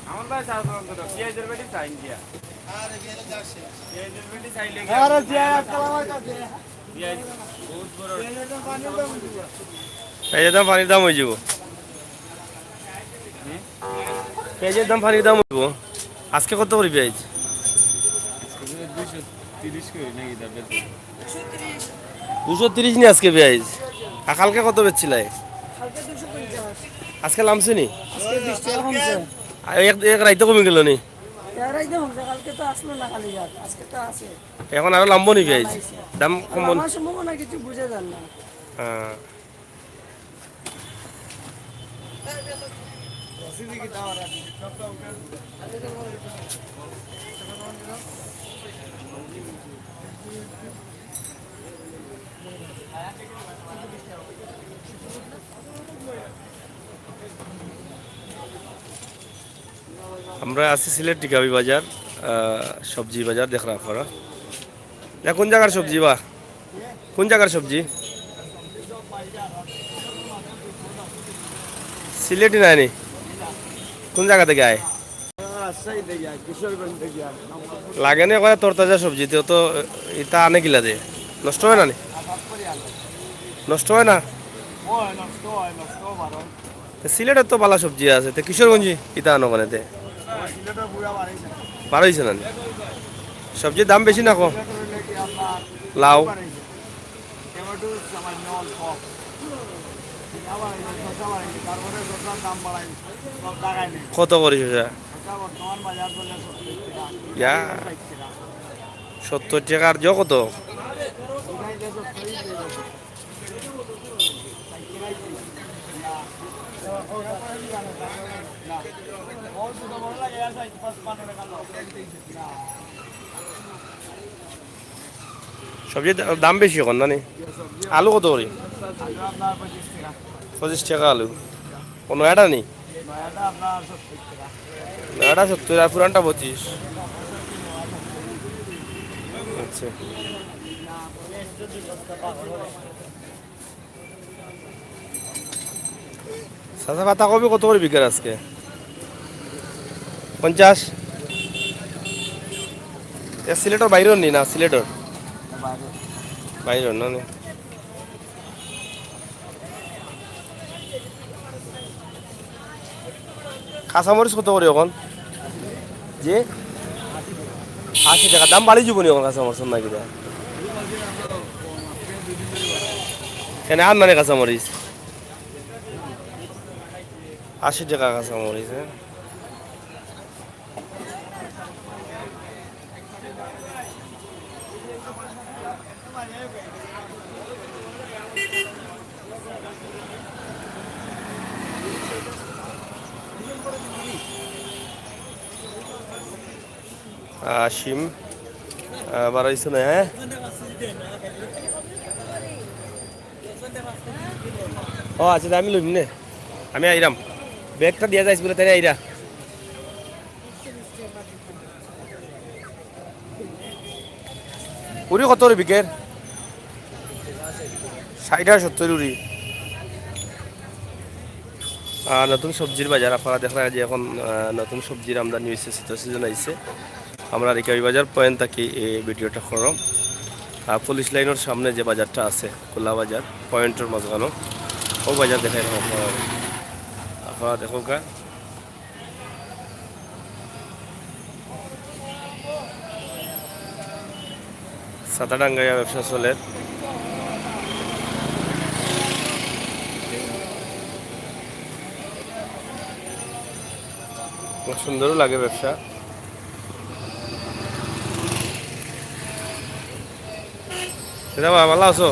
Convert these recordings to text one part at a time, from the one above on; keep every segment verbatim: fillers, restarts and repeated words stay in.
আমার ভাই সাধারণত পিঁয়াজের বেটি চাই ইন্ডিয়া। পিঁয়াজের বেটি চাইলে কি আরে যে একটা আমার কাছে পিঁয়াজ বহুত বড়। পিঁয়াজের দাম পানির দাম অই যাইবো। পিঁয়াজের দাম পানির দাম অই যাইবো। আজকে কত করি পিঁয়াজ? দুইশো তিরিশ করি নাকি তার বেতন? দুইশো তিরিশ নি আজকে পিঁয়াজ। আর কালকে কত বেচছিলাই? কালকে দুইশো পঞ্চাশ। আজকে লামছে নি? আজকে বিশ টাকা কমছে। আর এক, এক রাইতে কমি গেল নি? এক রাইতে কমছে, কালকে তো আসলো না কালীঘাট, আজকে তো আছে। এখন আরো লামবো নি পিঁয়াজ? লামাইছে। দাম কমবো নি? আমার সম্ভাবনা কিছু বুঝা যার না। হ্যাঁ। আমরা আছি সিলেট টিকাবি বাজার, আহ, সবজি বাজার দেখরা আপনারা। ইটা কোন জাগার সবজি বা? কোন জাগার সবজি? সিলেটি নায় নি? কোন জাগা থাকি আয়? লাগে না, কয় তরতাজা সবজি, তো, তো ইতা আনে কিলা দে? নষ্ট অয় না নি? নষ্ট অয় না? তো সিলেটর তো বালা সবজি আছে, তে কিশোরগঞ্জি ইতা আনো কেনে তে? বার অইছে না নি? সবজির দাম বেশি না কম? লাউ। কত করি শসা? ইয়া, সত্তর টাকার জ কত? সবজির দা-, দাম বেশি অখন না নি? আলু কত করি? পঁচিশ টাকা আলু। ও নয়াটা নি? নয়াটা সত্তর আর পুরানটা পঁচিশ। আচ্ছা। চাচা, পাতাকপি কত করি বিকের আজকে? পঞ্চাশ? এ সিলেটর বাইরর নি না, সিলেটর? বাইরর না নি? কাঁচামরিচ কত করি অখন? জি? আশি টাকা। দাম বাড়ি যিবো নি অখন কাঁচামরিচ, না কিতা? কেনে আর না নি কাঁচামরিচ? আশি টাকা কাঁচামরিচ, হ্যাঁ? আহ, শিম, আহ, বাড়াইছে না, হ্যাঁ? ও আচ্ছা, তে আমি লইমু নে। আমি আইরাম। ব্যাগটা দিয়া যাইস বলে তাই আইরা। উরি কত করি বিকের? ষাইট আর সত্তর উরি। আহ, নতুন সবজির বাজার, আপনারা দেখরা যে অখন, আহ, নতুন সবজির আমদানি অইছে, শীতর সিজন আইছে। আমরা টিকাবি বাজার পয়েন্ট থাকি এই ভিডিওটা করলাম। আহ, পুলিশ লাইনর সামনে যে বাজারটা আছে, খোলা বাজার, পয়েন্টর মাঝখানো, ও বাজার দেখাই আপনারা। আপনারা দেখউক্কা। ছাতা টাঙ্গাইয়া ব্যবসা চলের। খুব সুন্দরও লাগে ব্যবসা। কিতা বা, ভালা আছো?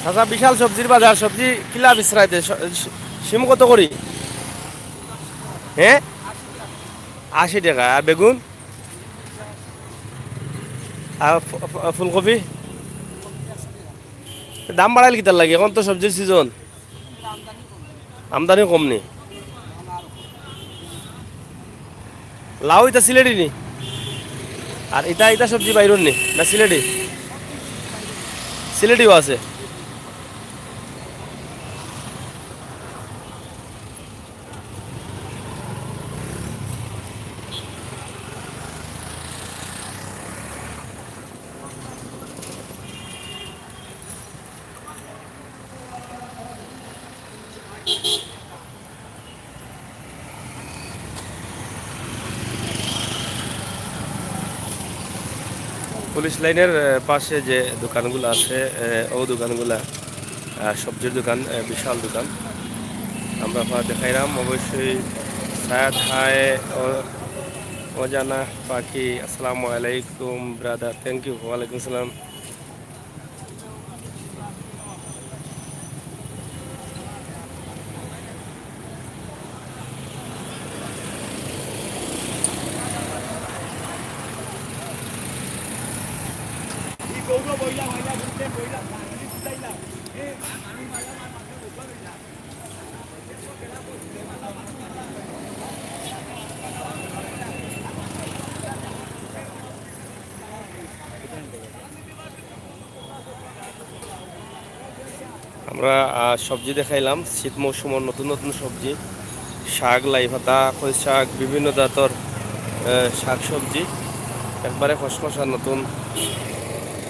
চাচা, বিশাল সবজির বাজার, সবজি কিলা বিচরাইতে? স-, স-, শিম কত করি? হ্যাঁ, আশি টাকা। আর বেগুন? আর ফ-, ফ-, ফুলকপি? দাম বাড়াইল কিতার লাগি? অখন তো সবজির সিজন। আমদানি কম। আমদানি কম নি? লাউ ইতা সিলেটি নি? আর ইতা, ইতা সবজি বাইরর নি? না সিলেটি? সিলেটিও আছে। পুলিশ লাইনের, আহ, পাশে যে দোকানগুলা আছে, আহ, অউ দোকানগুলা, আহ, সবজির দোকান, আহ, বিশাল দোকান। আমরা আপনারে দেখাইরাম অবশ্যই। সায়াদ হায়, অ-, অজানা পাখি, আসসালামু আলাইকুম brother, thank you। ওয়ালাইকুম সালাম। আমরা, আহ, সবজি দেখাইলাম, শীত মৌসুমর নতুন নতুন সবজি, শাক, লাই পাতা, কচি শাক, বিভিন্ন জাতর, আহ, শাক সবজি, একবারে খসখসা নতুন।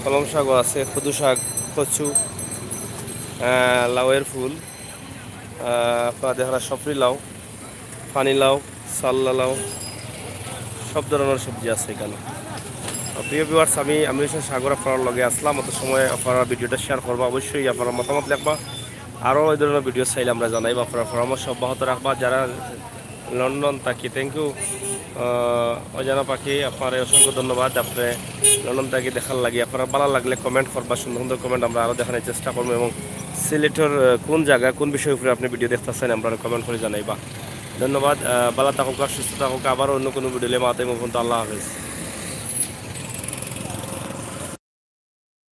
কলম শাকও আছে, কদু শাক, কচু, আহ, লাউয়ের ফুল, আহ, আপনারা দেখরা সফরি লাউ, পানি লাউ, সাল্লা লাউ, সব ধরনের সবজি আছে এখানে। তো প্রিয় viewers, আমি, আমি হচ্ছি সাগর, আপনারার লগে আসলাম। অত সময় আপনারা video টা share করবা, অবশ্যই আপনারা মতামত লেখবা। আরও এই ধরনের video চাইলে আমরা জানাইবা, আপনারা পরামর্শ অব্যাহত রাখবা। যারা লন্ডন থাকি, thank you। আহ, অজানা পাখি, আপনারে অসংখ্য ধন্যবাদ। আপনি লন্ডন থাকি দেখার লাগি, আপনারা ভালা লাগলে comment করবা, সুন্দর সুন্দর comment, আমরা আরও দেখানোর চেষ্টা করবো। এবং সিলেটর, আহ, কোন জায়গা, কোন বিষয়ের উপরে আপনি video দেখতে চান, আমরা comment করে জানাইবা। ধন্যবাদ। আহ, ভালা থাকুক, সুস্থ থাকুক, আবার অন্য কোনো video লইয়া মাতাইমু। আল্লাহ হাফেজ।